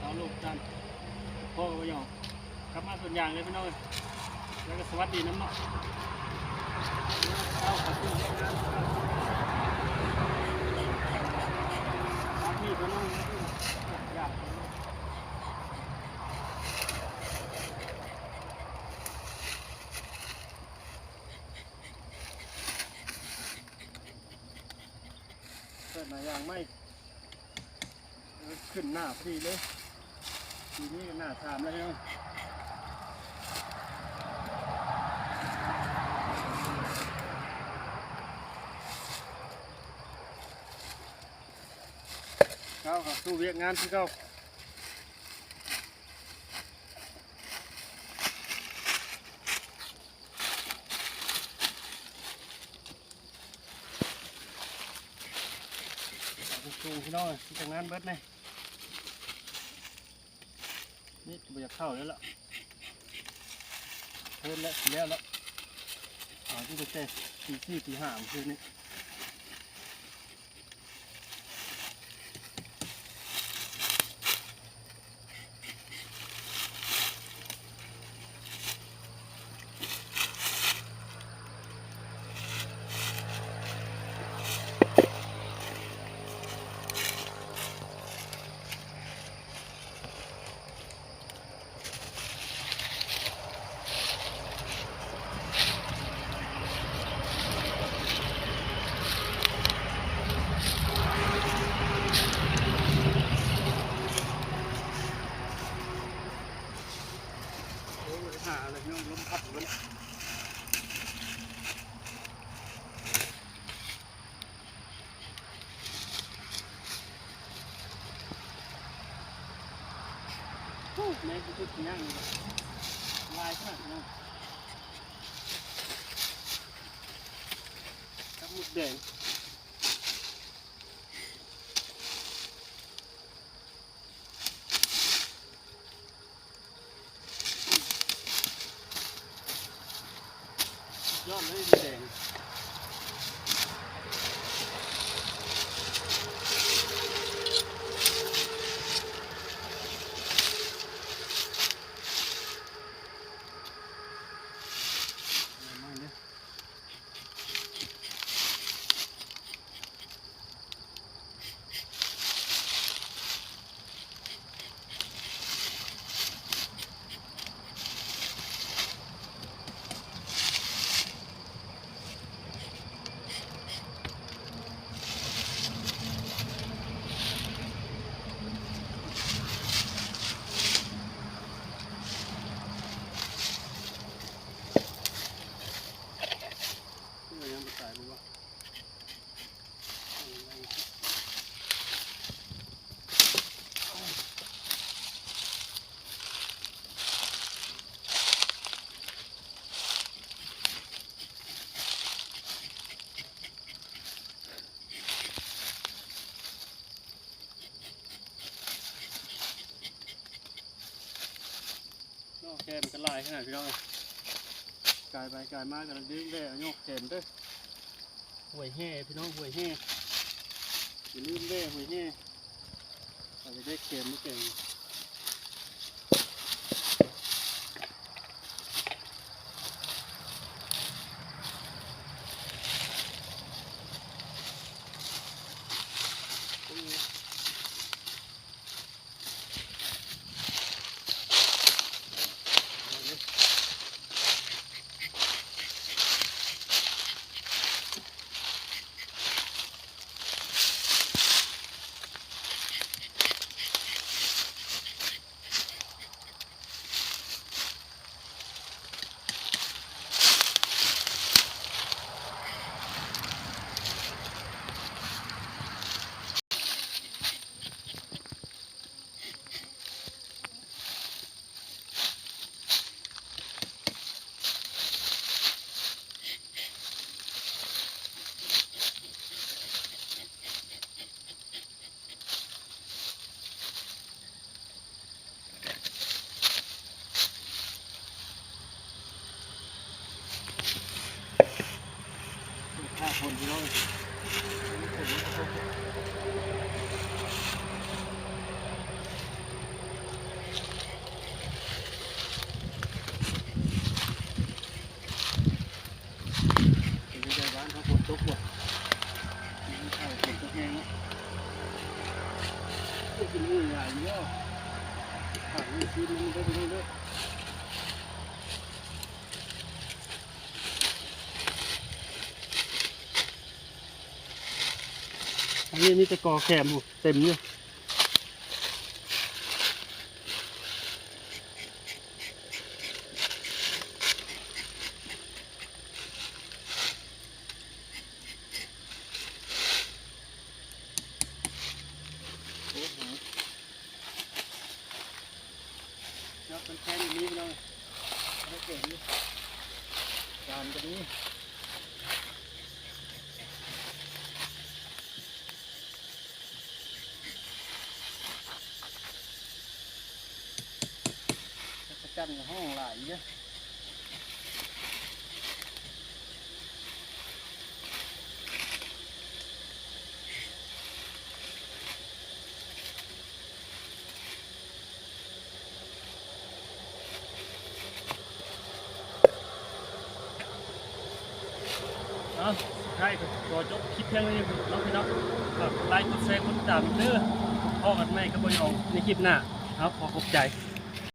ຊາວໂລກຈັນ ພໍ່ກໍບໍ່ຍອມ ກັບມາສວນຢາງເລີຍພີ່ນ້ອງເອີຍ ແລ້ວກໍສະຫວັດດີນຳເນາະ ເອົາ ຂອບຄຸນ ເປີດໜ້າຢາງໃໝ່ ເອີ ຂຶ້ນໜ້າພໍດີເລີຍ ປີນີ້ໜ້າສາມແລ້ວເນາະ ເອົາ ເຂົ້າສູ່ວຽກງານຄືເກົ່າ. ສູງໆ ພີ່ນ້ອງເອີຍ ທີ່ທາງນັ້ນເບິດນີ້ ນີ້ບໍ່ຢາກເຂົ້າແລ້ວລະ ເພິ່ນແລ້ວ ຊິແລ້ວລະ ເອົາຕັ້ງແຕ່ຕີສີ່ ຕີຫ້າມື້ຄືນນີ້. ໂອ້ຍ ຫາເລີຍພີ່ນ້ອງ ລົມພັດເບິດ. ໂອ້ ແມງກະຈຸກຍ່າງນີ້ ຫຼາຍຂະໜາດເນາະ ກັບໝົດແດງ. ຍອດເລີຍ ແດງ. ຍອກແຂນກໍຫຼາຍຂະໜາດພີ່ນ້ອງເອີຍ ກາຍໄປກາຍມາກໍລືມແວ່ຍອກແຂນເດີ້ ຫ້ວຍແຮ່ພີ່ນ້ອງ ຫ້ວຍແຮ່ ຢ່າລືມແວ່ຫ້ວຍແຮ່ ເອົາໄປແວ່ແຂນມາແກງ. ເ ກິນອື່ນຫຼາຍຢູ່ແລ້ວ ຜັກນີ້ຊີມມັນເດີພີ່ນ້ອງເດີ. ອັນນີ້ມີແຕ່ກອແຄມພຸ້ນ ເຕັມຢູ່. ເນາະ ມັນແຄມຢູ່ນີ້ພີ່ນ້ອງ ບໍ່ເກັ່ງຢູ່ ຈານກໍມີ ຈັກກະຈັ່ນຮ້ອງຫຼາຍຢູ່ເດ້. ເອົາ ສຸດທ້າຍກໍຂໍຈົບຄລິບພຽງເທົ່ານີ້ເນາະພີ່ນ້ອງ ຝາກກົດໄລ ກົດແຊ ກົດຕິດຕາມເດີ. ພໍ້ກັນໃໝ່ກັບບ່າວຢອງໃນຄລິບໜ້າ. ເອົາ ຂໍຂອບໃຈ.